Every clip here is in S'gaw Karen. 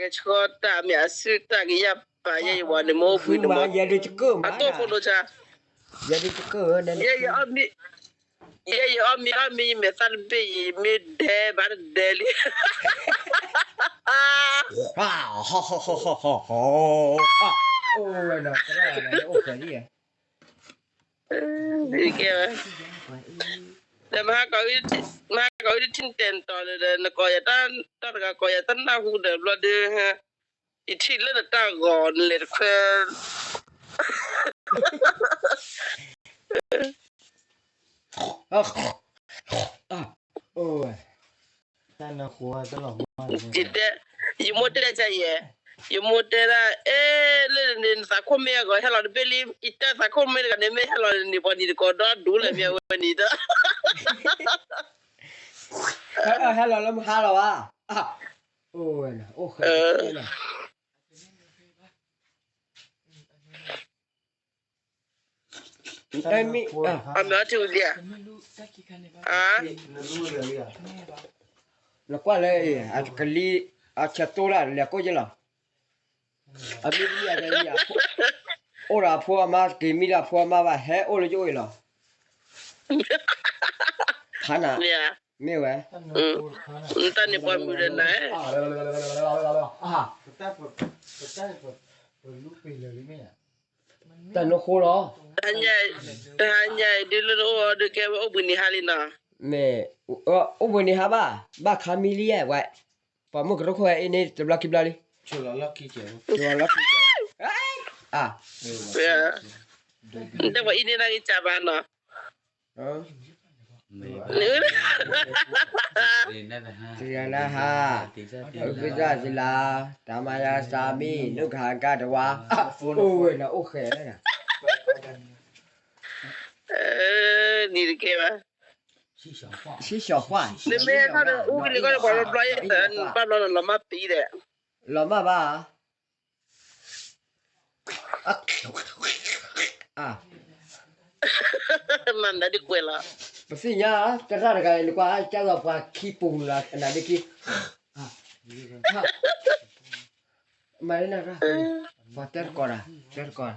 ကဆှီတၢ်မ့ၢ်အစုတၢ်ကယၢ်ပာ်ယဲယဝၤန့ၣ် မ့ၢ်အိၣ်ဘှံးန့ၣ်မ့ၢ် အတိၢ်ဖိဒိၣ်ဆါ, ယဲဒုးကၢၢ်မး, ယဲယအီၣ်မ့ၤ, ယဲယအီၣ်မ့ၤအီၣ်မ့ၤ ယမဲာ်သၣ်တဘ့ၣ် ယမ့ၢ်ဒဲဘၣ်တဒဲလံ. ကဲ, ဒီးမဟါကီး, မဟါကီးဝံၤတထံၣ်တဲာ်နတီၤလၢဒီး နကိးယၤတၢ်တဂၤ ကိးယၤတနၢ်ဟူဒီးဘျီဒီး ယထံၣ်လၢနတၢ်ဂီၤ နလဲၤတခွဲ တၢ်နဃိတလီၤမၢ်, ယတဲ, ယမိၢ်တဲဒၣ်ယဲ, ယမိၢ်တဲဒၣ် အဲ လၢနသးခိၣ်မ့ၢ်အဂီၢ် ဟဲလီၤတဘ့ၣ်လံ, ယတဲသးခိၣ်မ့ၢ်တဂၤန့ၣ် မ့ၢ်ဟဲလီၤန့ၣ် ပှၤနံၤတကိးဒီဒူၣ်လၢမ့ၢ်အဝဲနံၤဒီး ဟဲလီၤလၢမဟါလီၤဘၣ်, အိၣ်ဃဲ အမ့ၢ်အီထံဝံၤလံဧါ, နကွၢ်လၢ အကလံၤ အဆၢတိၢ်လၢလဲၤကိၣ်က့လီၤ, အမ့ၢ်ဒ်အံၤ အိၣ်ဒီးအဖိအမါ က့ၤမံဒီးအဖိအမါဘၣ် ဟဲအိၣ်လၢယအိၣ်အံၤလီၤ, ဖးနၤ, မ့ၢ်ဝဲ, တၢ်န့ၣ်ပှၤမုၢ်ဒီးနၤ တၢ်နဃိလီၤ, တဟါညါအံၤဒုးလၢနအိၣ်အီၤဒုးကဲဝဲအိၣ်ဘှံးနံၤဟါလံနီၤ, မ့ၢ်, အိၣ်ဘှံးနံၤဟါဘၣ်, ဘၣ်ခါမံလံယဲဝဲ, ပှၤမုၢ်ကရူၢ်ခိၣ်ဝဲအ့ၣ်န့ၣ် တဘျီခံဘျီလံ, တဘျီခံ, တဲပှၤအံၤန့ၣ်နဂ့ၤကဘၣ်နီၤ တဂၤနဟါ, အုၣ်ကစၢ်စံလၤ, တၢ်မၤယၤစၢ်မံ, နုၢ်ကဟၤကါတဝါ, အိၣ်ဝဲနီၤ အိၣ်ဃဲလၢ, နံၤတကဲဘၣ်, ဆံၣ်ဆှီၣ်, နမ့ၢ်ဟဲထီၣ်ဒီးအူကလံၤကီၢ်ဒီးပှၤဘျီယဲၢ်, ဘၣ်ဘျီလီၤမၢ်ပံၤဒီး, လီၤမၢ်ဘၣ် မၤနၤဒ်ကွဲးလီၤ, ပသ့ၣ်ညါ, တရၣ်တဂၤအံၤ နကွၢ် ကၢ်လီၤပှၤခံပူၤလီၤ အနၤဒ်က့, မၤလၢနရၣ်, ပှၤတဲတကိးတၢ်, တဲတကိး,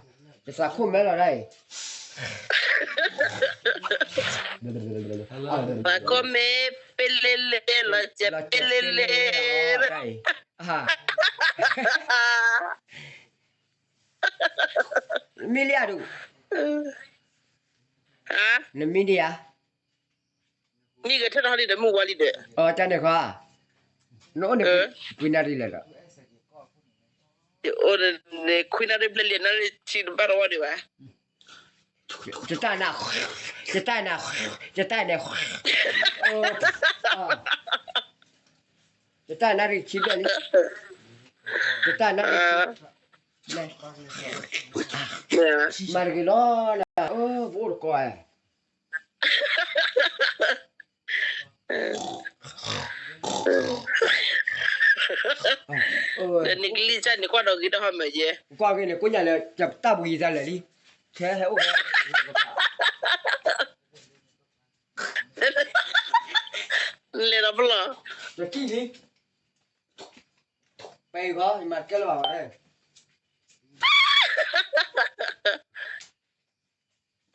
ယသးခိၣ်မဲလီၤဒၣ်အံၤ, သးခိၣ်မဲ ပ့လဲလဲ လီၤစဲးပ့လဲလဲ, တၢ်အံၤ, မံလံဧါဒုး, နမံဒံးဧါ, မံဂဲၤထၢၣ်တဟီဒံးဒီးမုၢ်ဝါလံဒီး, တၢ်န့ၣ်ခီ, နအိၣ်န့ၣ်, ကွံနၣ်ရံၣ်လဲၣ်ဒီး, ယအိၣ်န့ၣ် ခွံနၣ်ရံၣ်ဘျဲၣ်လံ နၣ်ရံၣ်ဆံတဘၣ်တဝီဒံးဘၣ် ယတၢ်နၤ, ယတၢ်နၤ, ယတၢ်နၤ, ယတၢ်နၣ်ရံၣ်ဆံဘျဲၣ်လံ, ယတၢ်နၣ်ရံၣ်ဆံ, မၤတဂ့ၤလီၤ, ပအိၣ်တကီဧါ ဒီးနကလံၤစၢ်န့ၣ် ကွၢ်ဒီးဂ့ၤတဟီၣ်မၢ်ယဲ, ကွၢ်ဂ့ၤန့ၣ် ကိညၣ်လၢ တၢ်ဘှံးယသးလၢာ်လံ, ထဲဟဲအိၣ်ဝဲ, လဲၤဒီးပလီၢ်, တကံၢ်လံ, ပှၤအံၤခီ ယမၤတကဲလၢၤဘၣ်ဝဲ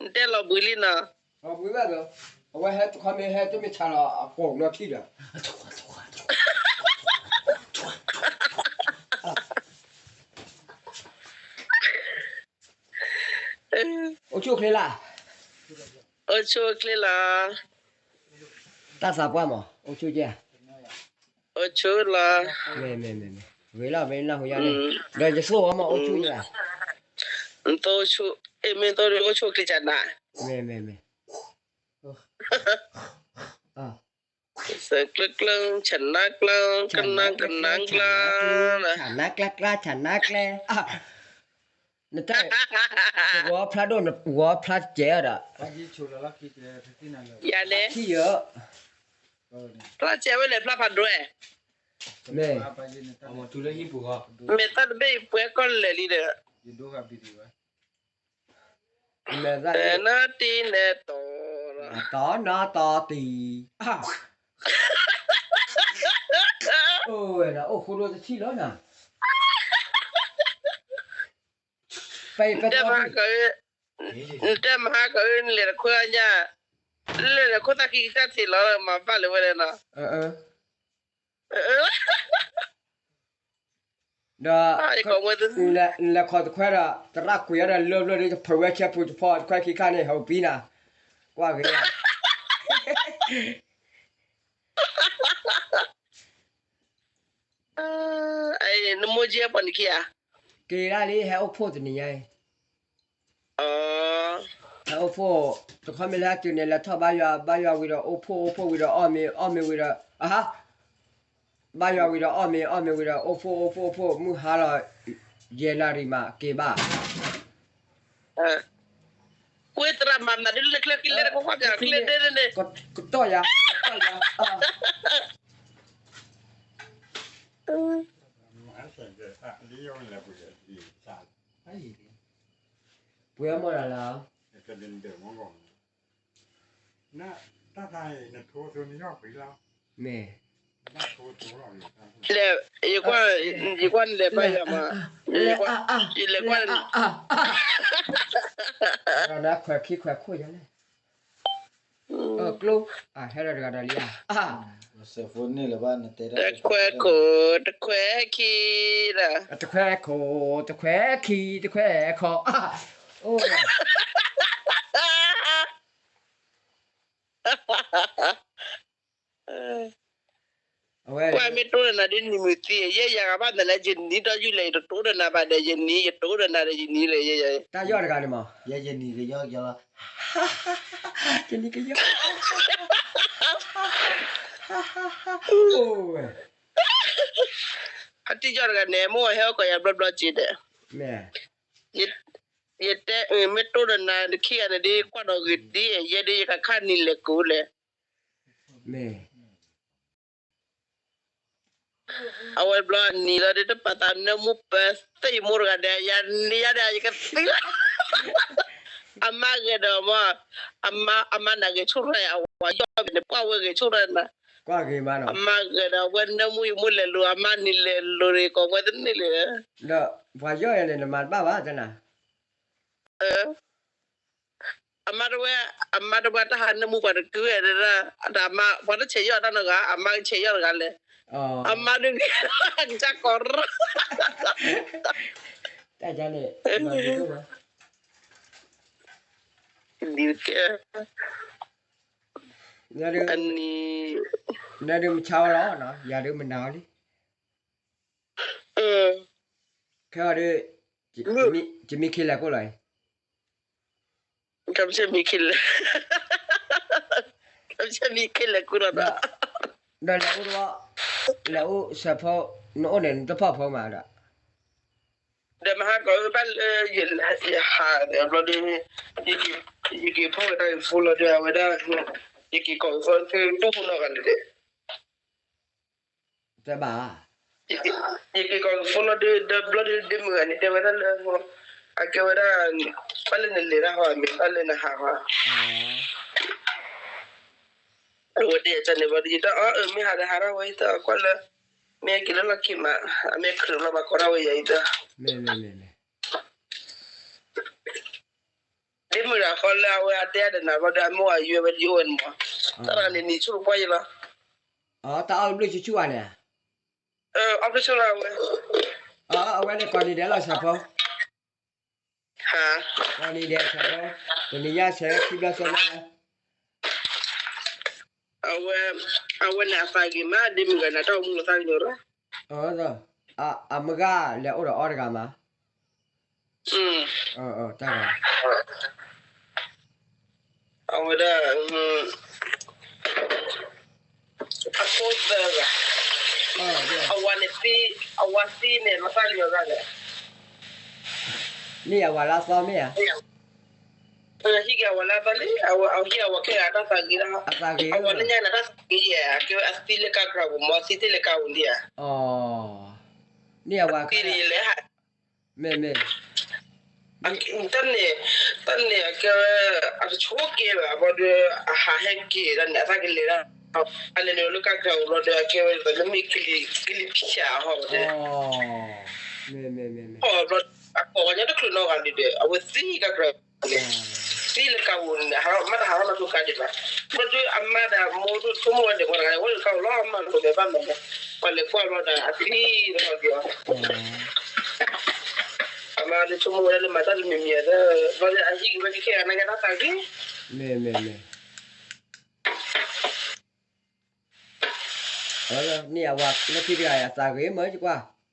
နတဲလီၤဘှံးလံနီၤ, လီၤဘှံးဘၣ်ဒီး, အဝဲဟဲတခီမ့ၢ်ဟဲတမ့ၢ်ဆါလီၤ အကိာ်နီၤထံၣ်ဒီး, အိၣ်ဆူၣ်အိၣ်ချ့လၢ်, အိၣ်ဆူၣ်အိၣ်ချ့လီၤ, တၢ်သးပှၢ်မး အိၣ်ဆူၣ်ကဲ, အိၣ်ဆူၣ်လီၤ, မ့ၢ်မ့ၢ်မ့ၢ်မ့ၢ်, ဂ့ၤလီၤ မ့ၢ်နၢ်ဟူယါန့ၣ်, ဒီးယသိၣ်ဝဲမး အိၣ်ဆူၣ်ယါ, နသိၣ်ဆူၣ်, အ့ၣ် မ့ၢ်သိၣ်ဒီးအိၣ်ဆူၣ်ချ့ကနၤ, မ့ၢ်မ့ၢ်မ့ၢ် စၢၤကျၢၢ်ကျၢၢ် ဆနါကျၢၢ် ကနါကနါကျၢၢ်, ဆနါကျၢၢ်ကျၢၢ် ဆနါကျၢၢ်, နတၢ်, ဂီၤဖျါဒိၣ် ဂီၤဖျါစဲးဒီး, ယၤလဲၣ်, ဖျါစဲးဝဲလဲၣ် ဖျါဖးဒိၣ်, မ့ၢ်, မဲာ်သၣ်တဘ့ၣ်ပှဲၤကီၢ်လဲၣ်လံဒီး နတံၤနဲတီၤ, တီၤနတီၤတံၤ, အိၣ်ဝဲဒၣ်အိၣ်ဃိဒိၣ်တထံၣ်လီၤနၤ, ပတဲမဟါက, နတဲမဟါက, နလဲၤတခွဲညါ, လဲၤတခွဲသးခံကတၢၢ်ထံးလီၤ မၤဘၣ်လၢၤဝဲဒၣ်နီၤ. ဒီး နလဲၤခီတခွဲဒီး သရၣ်ကွံာ်အီၤဒီးလၢၢ်ဖျၢၣ်ဒီး ဖၢဝဲဆဲပူၤတဖီတခွဲခံခါန့ၣ် ဟဲပံနၤ, ကွၢ်ဂ့ၤဧါ. နမိၢ်ကဲပှၤနခံဂၤ, က့ၤဒၣ်လံ ဟဲအိၣ်ဖှိၣ်တနံၤညါအံၤ, ဟဲအိၣ်ဖှိၣ်, တခီမ့ၢ်လၢဟဲတုၤန့ၣ် လဲၤထီၣ်ဘါယွၤ, ဘါယွၤဝံၤဒီးအိၣ်ဖှိၣ်, အိၣ်ဖှိၣ်ဝံၤဒီးအီၣ်မ့ၤ, အီၣ်မ့ၤဝံၤဒီး, အဟါ, ဘါယွၤဝံၤဒီးအီၣ်မ့ၤ, အီၣ်မ့ၤဝံၤဒီးအိၣ်ဖှိၣ်, အိၣ်ဖှိၣ်, အိၣ်ဖှိၣ်, မုၢ်ဟါလီၤ ယဲၢ်နၣ်ရံၣ်မး က့ၤဘၣ်. ကွဲသရၣ်မၤနၤဒ်လဲၣ်ချၢခံလဲၣ် ကွၢ်ကွၢ်ပျးကျဲဒဲန့ၣ်, ကတီၢ်ယၤ, ကတီၢ်ယၤ, ပှဲၤမီၢ်ဒၣ်လၢ, မ့ၢ်, ယကွၢ်နလဲၤဘါယွၤမး, ယလဲၤကွၢ်, ခွဲးခံခွဲးခိၣ်ယၤလဲၣ်, ကျိ, ဟဲဒီးတဂၤဒီးလံဧါ, တခွဲခိၣ်, တခွဲခံ, တခွဲခိၣ်, တခွဲခံ, တခွဲခိၣ်, အိၣ် အဝဲကွၢ်မ့ၢ်တိၢ်ဒီးနၤဒ်နံၤမုၢ်သံ, ယဲယၤဂၤဘၣ်နလဲၣ် ယနံၤဒီးယုၢ်လဲၣ် ယတတိၢ်ဒီးနၤဘၣ်ဒီး ယနံၤ ယတိၢ်ဒီးနၤဒီး ယနံၤလၢယဲယၤ, တၢ်ယီၢ်တဂၤန့ၣ်မး, ယဲယနံၤကယီၢ်ကယီၢ်လီၤ, ယနံၤကယီၢ်, အိၣ်ဝဲ, အတၢ်ယီၢ်တဂၤန့ၣ် မိၢ်ဝဲဟဲအိၣ်ကီးယၤဘျီဘျီက့ၤဒီး, ယတဲမ့ၢ်တိၢ်ဒီးနၤခံဂၤန့ၣ်ဒ် ကွၢ်ဒီးဂ့ၤဒ်ယဲဒ်ယကခါနံၤလဲၤကူလဲၣ်, မ့ၢ် အဝဲဘျီအနံၤလီၤဒ်တပာ်သးနၢမူပၢသ့ၣ်ယမိၢ်တဂၤဒီး ယၤန့ၣ်ယၤဒီးယကသံလီၤ, အမါဂဲၤဒီးမး, အမါနၤဂဲၤဆူၣ်ထီၣ် အဝၤယီၢ်န့ၣ် ကွၢ်ဝဲဂဲၤဆူၣ်ထီၣ်နၤ, အမါဂဲၤဒီးအဝဲနၢမူယမိၢ်လဲၤလိၤ အမါနံၤလဲၤလိၤန့ၣ် ကိးဝဲတန့ၢ်လၢၤ, ဒီးပှၤယီၢ်ယၤန့ၣ် နမၤတဘၣ်ဘၣ်တနၤ အမါတဝဲ, အမါတဝဲတၢ်ဟးနၢမူပှၤတကုၢ်ဝဲဒၣ်, ပှၤတဆဲးယီၢ်တၢ်နီတဂၤ, အမါကဆဲးယီၢ်တဂၤလဲၣ်, အမါဒုးကစၢ်ကီးရၢ, တၢ်န့ၣ်, ဒ်ကဲ, အနံၤ, နဒုးမဆါဝဲလီၤ, ယၤဒုးမနၤဝဲလံ ခဲအံၤဒီး, ယမံခ့လဲၣ်ကိၣ်လီၤအံၤ, မံခ့လဲၣ်, မံခ့လဲၣ်ကိၣ်လီၤဒီး, ဒီးလဲၤအိၣ်တဝီ, လဲၤအိၣ်စဲးဖိ, နအိၣ်န့ၣ် နတဖီၣ်ဖိမးဒီး, ဒီးမဟါကီးဘၣ်လၢယဟးဘျီဒီး, ယက့ၤဖီၣ်ဝဲဒၣ်ယဖိလီၤဒီး အဝဲဒၣ်, ယက့ၤကီးယဖိသုတူၢ်ဖိနီၢ်ဂၤလဲၣ်ဒီး တဲဘၣ်, ယက့ၤကီးဖိလီၤဒီး ဒီးဘျီဒီး ဒ့မုၣ်ဂၤန့ၣ် တဲဝဲဒၣ်လၢ, အကဲဝဲဒၣ်, ဘၣ်လၢနလဲၤတၢ်ဟီ အမ့ၢ်ဘၣ်လၢနဟးဟီ, အဝဲတဲယၤန့ၣ်ဘျီဒီး ယတၢ်အီၣ်အၢ မ့ၢ်ဟးဒီးဟးထီၣ်ဝဲ ယတၢ်ကွၢ်လၢ, မ့ၢ်က့ၤလၢလီၢ်ခံမး, အမ့ၢ်ခရံာ်လီၤမး ကိးထီၣ်ဝဲယၤ ယတၢ် ဒ့မုၣ်တဂၤဃီလၢအဝဲအတဲအါဒီးနၤဘျီဒီး အမိၢ်အယွဲဝဲဒ်အိၣ်ဝဲန့ၣ်မး, တၢ်တဂၤန့ၣ်နံၤဆူၣ်တပှၢ်ယဲလီၤ, တၢ်အီၣ်ဘျုးဆူၣ်ဆူၣ်ဧါန့ၣ်, အီၣ်ဘျုးဆူၣ်လီၤဝဲ, အဝဲန့ၣ်ကိးနံၤဒဲးလီၤစဲးဖိ, ကိးနံၤဒဲးစဲးဖိ, တနံၤညါစဲးခံဘျီစဲးဘျီလီၤ အဝဲ, အဝဲန့ၣ်အသးဂ့ၤမး ဒ့မုၣ်ဂၤန့ၣ် တၢ်အိၣ်မူလီၤသးကညီၤရၣ်, အမုၢ်ဂၤလဲၤအိၣ်ဒီးအီၣ်တဂၤမး, တၢ်ဂၤ, အဝဲဒၣ်, အဖိသၢဂၤ, အဝၤန့ၣ်သံ, အဝၤသံန့ၣ် လီၤသးကညီၤရၣ်န့ၣ်, မ့ၢ်အဝၤလၢအသီမ့ၢ်ဧါ ဟံၣ်က့ၤအဝၤလၢအသီလံ, အဝၤဟံၣ်အဝၤခဲဂၤတၢ်သးဂ့ၤလီၤ, အဝၤလၢညါန့ၣ် တၢ်သးဂ့ၤယဲၢ်, အကဲဝဲအသံလၢကါကြၢ်ပူၤမး အသံသ့ၣ်လၢကါပူၤဒံးဧါ, န့ၣ်အဝၤခဲဂၤ, မ့ၢ်မ့ၢ်, တၢ်န့ၣ်, တၢ်န့ၣ်အကဲဝဲ, အတဆိကဲဘၣ် ဘၣ်ဒီး, အဟးဟဲက့ၤတၢ်န့ၣ် အသးကလဲၤတၢ် အလဲၤနုာ်လၢကါကြၢးအိၣ်ဘျီဒီး အကဲဝဲဒၣ်လၢမ့ၢ်ကလံၤ ကလံၤဖၠၣ်ဟီၣ်ဝဲဒၣ်, မ့ၢ်မ့ၢ်မ့ၢ်မ့ၢ်, ဟီၣ်ဘျီ အကိးဝဲညါတချုးနီတဂၤဒံးဒီး အဝဲသံကါကြၢးန့ၣ်, သံလၢကါအိၣ်န့ၣ် မ့ၢ်တဟးထီၣ်နီတခါဒံးဘၣ်. ဘျီဒီးအမါဒီးအမိၢ်ဒိၣ်ဆိကမိၣ်ဝဲဒၣ် ပှၤတဂၤန့ၣ် အဝဲဒၣ်ကါအိၣ်လီၤ အမါတဂၤဘၣ်မနုၤလဲၣ်, ပှၤလဲၤကွၢ်ဘျီဒီးအသံတဂၤဒီး အမါဒိၣ်ဆိကမိၣ်ဝဲဒၣ်လၢမၤတၢ်တမံၤမံၤအသး, ဘျီဒီးအဟံၣ်က့ၤဝဲခဲခဲအံၤ နကဲထီၣ်သးဂ့ၤ, မ့ၢ်မ့ၢ်မ့ၢ် န့ၢ်အဝၤလၢခံတဂၤအံၤ အသးဂ့ၤမ့ၢ်ယကွၢ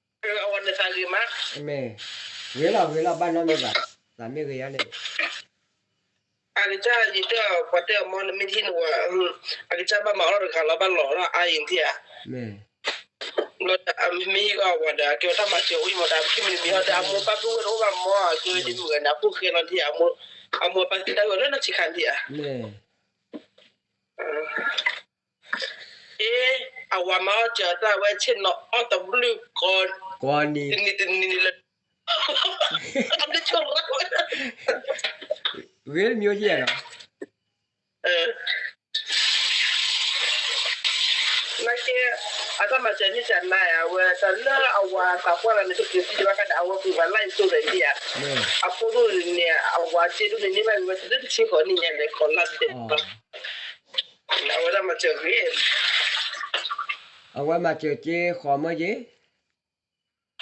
်, အဝၤန့ၣ်သးဂ့ၤမး, မ့ၢ်, ဂ့ၤလီၤဂ့ၤလီၤ ဘၣ်နီတမံၤဘၣ်, သးမ့ၢ်ဂ့ၤယါန့ၣ် အကစၢ်ယတဲအီၤ ပှၤတဲအီၤမ့ၢ်နမ့ၢ်ထံၣ်နဝၤ, အကစၢ်ဘၣ်မၤအီၣ်တဂၤလီၤ ဘၣ်လီၤထီၣ်အါအံၤထံၣ်ဧါ, မ့ၢ်, ဘျီဒီးအမ့ၢ်ဟ့ၣ်အီၣ်အဝၤဒီး အကဲဝဲတၢ်မၤစၢၤအိၣ်အံၤမ့ၢ်ဒီး ပခံမံၤတမံၤဟီဒီး အမိၢ်ပၢ်ပုၢ်ဝဲၢ်တအိၣ်ဘၣ်မ့ၢ် အကဲဝဲဒ်မုၢ်ဂၤန့ၣ် အဖိၣ်ဃဲလီၤထံၣ်ဧါ, အမိၢ်ပၢ်သံတၢ်ဂီၤလၢနဆံးခါထံၣ်ဧါ, မ့ၢ် အ့ အဝၤမၤအီၣ်စၢၤတၢ်ဝဲဆ့ၣ်နီၤအီၣ်တဘျုးကီ, ကိးနံၤ, တနံၤတနံၤလၢ, အမ့ၢ်ဆိၣ်ရၣ်ဝဲ, ဂ့ၤတမံၤယဲၢ်လီၤ, နာ်က့, အတၢ်မၤစၢၤန့ၣ်စၢ်နၤဧါ အဝဲတၢ်လၢအဝၤသးပှၢ်လီၤန့ၣ် တပှ့ၤစံးတဘၣ်ခါန့ၣ် အဝဲပှ့ၤဘၣ်လၢအံၤစိၤဒီးဒံးဧါ, အဖိဒိၣ်န့ၣ် အဝၤစ့ဒိၣ်န့ၣ် န့ၢ်ဘၣ်ဝဲတဒၢတဆံဃီၤနံၣ်ညါန့ၣ် ကီးလၢ်တဘၣ် အဝဲဒၣ်မၤစၢၤဂ့ၤ, အဝဲမၤစၢၤက့ဃီၤမၢယ့ၢ်,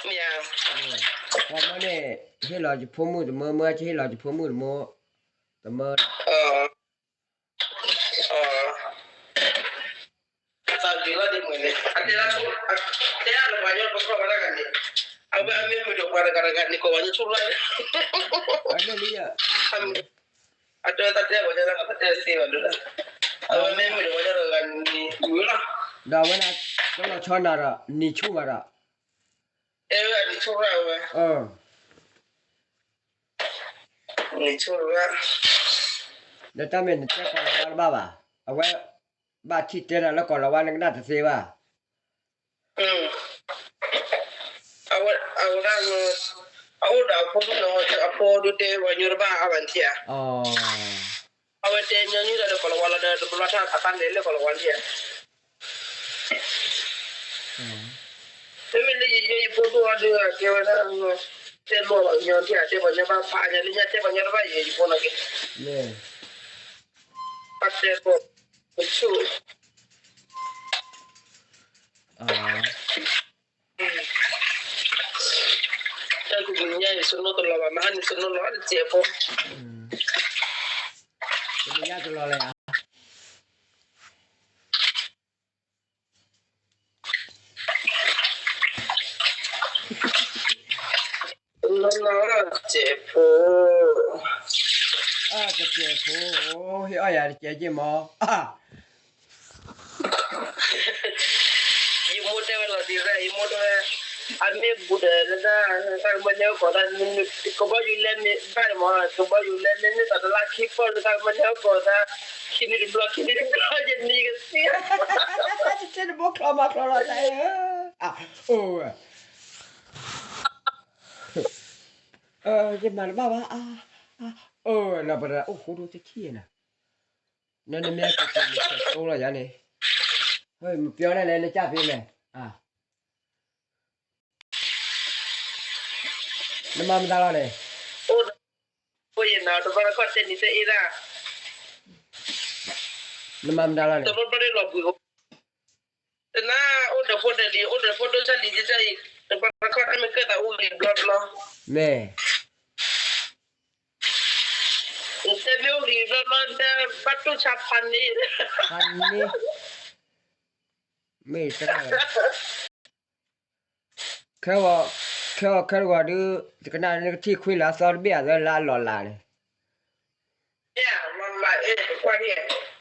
မ့ၢ်ဧါ, ဃီၤမၢန့ၣ် ဟ့ၣ်လီၤယဖိမုၣ်တမၢမၢ ဟ့ၣ်လီၤယဖိမုၣ်တမၢ, တမၢ, အသးဂ့ၤလီၤဒ်မုၢ်န့ၣ် အတဲ, တဲအါလၢပှၤညီပကီၢ်ဝဲဒၣ်ဂၤန့ၣ်, အဝဲအမ့ၢ်မုၢ်ဒီးပှၤတဂၤတဂၤန့ၣ် ကိးဝဲညါဆိၣ်လၢ် အမ့ၢ်လံယၤ အတဲတၢ်တဲပှၤညီလၢပှၤတဲသ့ဘၣ်ဒၣ်, အဝဲမ့ၢ်မုၢ်ဒီးပှၤညီတဂၤန့ၣ် ဝံၤလီၤ, ဒီးအဝဲဒၣ် ကလီၤဆီနၤဒီး နံၤဆူၣ်ဘၣ်ဒီး, အဲဝဲနံၤဆူၣ်ရၣ်ဝဲ, နံၤဆူၣ်ရၣ်, ဒီးတၢ်မ့ၢ်နတဲကီၤလၤဝါတဘၣ်ဘၣ်, အဝဲ ဘၣ်ထံၣ်တဲနၤလၢကီၤလၤဝါ နကနၣ်တသ့ဘၣ် အဝဲဒၣ်, အအိၣ်ဒီးအဖိဒိၣ်န့ၣ် အဖိဒိၣ်တဲပှၤညီတဘၣ်အါဘၣ်ထံၣ်ဧါ, အဝဲတဲညီနုၢ်ဒီးလၢကီၤလၤဝါလီၤဒီး တဘျီထါအတၢ်လဲၤလၢကီၤလၤဝါထံၣ်ဧါ, မ့မ့ၢ်လၢယယဲယဖိဒိၣ်အီၤဒီး ကဲဝဲဒၣ်, တဲလိာ်ဘၣ်ညီထံၣ်ဧါ တဲပှၤညီဘၣ်ဖးညါလၢညါတဲပှၤညီတဘၣ်ယဲယဖိနီၢ်က့, ပတဲလိာ်, ပဆိၣ် တၢ်တနံၤညါအံၤ စနိတလီၤဘၣ် မဟါန့ၣ် စနိလီၤတစဲးဖိ, တနံၤညါတလီၤလဲၣ်ဧါ, စနိလီၤတစဲးဖိ, တစဲးဖိ, ဟ့ၣ်အီၣ်ယၤတစဲးက့မီၤ ယမိၢ်တဲဝဲလီၤဒ်လဲၣ် ယမိၢ်တဲဝဲ, အမ့ၢ်ဘူးဒီး တၢ်ကမၢန့ၢ်အီၣ်ကီးတၢ်, ကဘီယူၤလဲမ့ၢ်ဘၣ်မး ကဘီယူၤလဲမ့ၢ်န့ၢ်သးတလါခံပီၢ် တၢ်ကမၢန့ၢ်အီၣ်ကီးတၢ်, ခံနံၤတဘျီ ခံနံၤတဘျီ ယနံၤကသံ, တဘိချီမၤချီလီၤတၢ်, အိၣ်ဝဲ, ယမၤတဘၣ်ဘၣ်, အိၣ်ဝဲ နပဒၣ်အိၣ်ဃိဒိၣ်တထံၣ်နၤ နနမ့ၢ်ကက့ၤနကတိလီၤယၤန့ၣ်, မပြောနဲ့လဲ နကျပေးမယ်, နမၤမတၤလီၤန့ၣ်, အိၣ်ယနၤ တဘျီတခီၣ်တဲနံၤတဲအ့ဒၣ်, နမၤမတၤလီၤန့ၣ်, တဘျီဘျီလီၤဘှံး, တနၤအိၣ်ဒီးဖိဒီးလံၤ အိၣ်ဒီးဖိဒိၣ်ဆၣ်လံၤဒ်အံၤ, တဘျီတခီၣ်တၢ်မ့ၢ်ကဲသးအိၣ်ဂ့ၤဘျီဘျီ, မ့ၢ် တဲမ့ၢ်အိၣ်ဂ့ၤဘျီဘျီ တဲဘၣ်တိၢ်ဆါဖးန့ၣ်, ဖးန့ၣ်, မ့ၢ်တရၣ်, ခဲဂီၤ, ခဲဂီၤခဲတဂီၤဒုး, တကနၣ်နကထံၣ်ခွံလၢအသီတဘ့ၣ်အသးလၢအလီၢ်လၢ်န့ၣ်,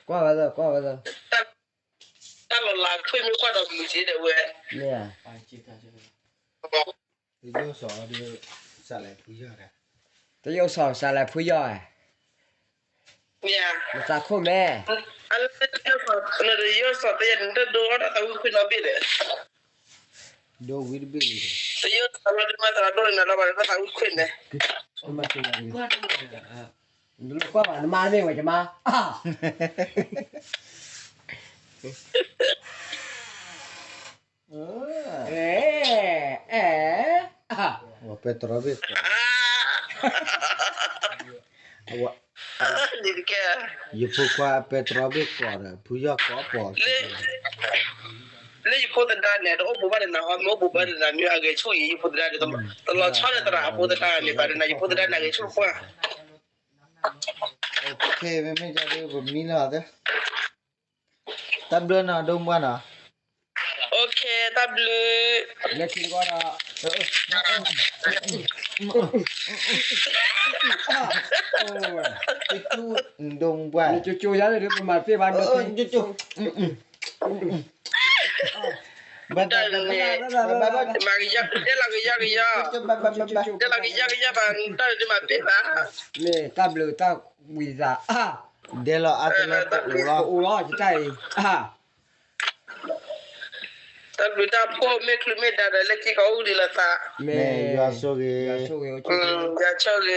ကွၢ်ဝဲသၢ ကွၢ်ဝဲသၢ, တၢ်လီၤလးခွ့မ့ၢ်ကွၢ်ဒီးမုၢ်က့ဒီးဝဲ, မ့ၢ်ဧါ, တယိၣ်စီၤ စးလဲၤဖုယီၢ်ဧါ, မ့ၢ်ဧါ, နသးခိၣ်မဲ, နတယိၣ်စီၤ တယဲၢ်နတဒိအီၣ်တၢ်သးဝံၣ်ခွ့နီတဘ့ၣ်ဒီး, ဒိဝံၤတဘ့ၣ်လံ, တယိၣ်စီၤလီၤဒုးမၤသးဒိၣ်န့ၣ်လီၤဘၣ် တၢ်သးဝံၣ်ခွ့န့ၣ်, နကွၢ်ဘၣ် နမါမ့ၢ်ဝဲကမါ, အဲ အဲ အ ပဲတြီဘ့ၣ်ကွီၢ် အဝဲ ယဖိခွါအပဲတြီဘ့ၣ်ကွီၢ်ဒီး ဖုယီၢ်ကိးပိာ် လၢယဖိသဒါန့ၣ် တအိၣ်ဘူးဘၣ်ဒီးနၤဟီ မ့ၢ်အိၣ်ဘူးဘၣ်ဒီးနၤမ့ၢ်အဂဲၤဆူၣ်အံၤ ယဖိသဒါန့ၣ် တလီၤဆီဒီးသရၣ်အဖိသဒါန့ၣ် ဘၣ်ဒီးနၤ ယဖိသဒါန့ၣ် အဂဲၤဆူၣ်တပှၢ် မ့မ့ၢ်ဒ်ပမံလီၤသ့ တၢ်ဘျုးနီၤ ဒိၣ်မူဘၣ်နီၤ တၢ်ဘျုး လၢခံတဘျီဒီး ဒိၣ်မူဘၣ် ကၠိကၠိယါန့ၣ် ပမၤသ့ဘၣ် ကၠိကၠိ ဘၣ်တၢ် မၤကယီကယီ တဲလီၤကယီကယီ တဲလီၤကယီကယီဘၣ် တၢ်ဒုးမၤသ့ဘၣ် မ့ၢ်တၢ်ဘျုးတၢ်ဝံၤသး ဒဲလီၤအါတလၢတအိၣ်လီၤ တအိၣ်လီၤ ယတၢ်အံၤ တၢ်ဘျုးတၢ်ဖှိၣ်မ့ၢ်ချုးမ့ၢ်ဒါဒီး လၢခံကအိၣ်ဒံးလိာ်သး မ့ၢ်ယွၤဆိၣ်ဂ့ၤ ယွၤဆိၣ်ဂ့ၤ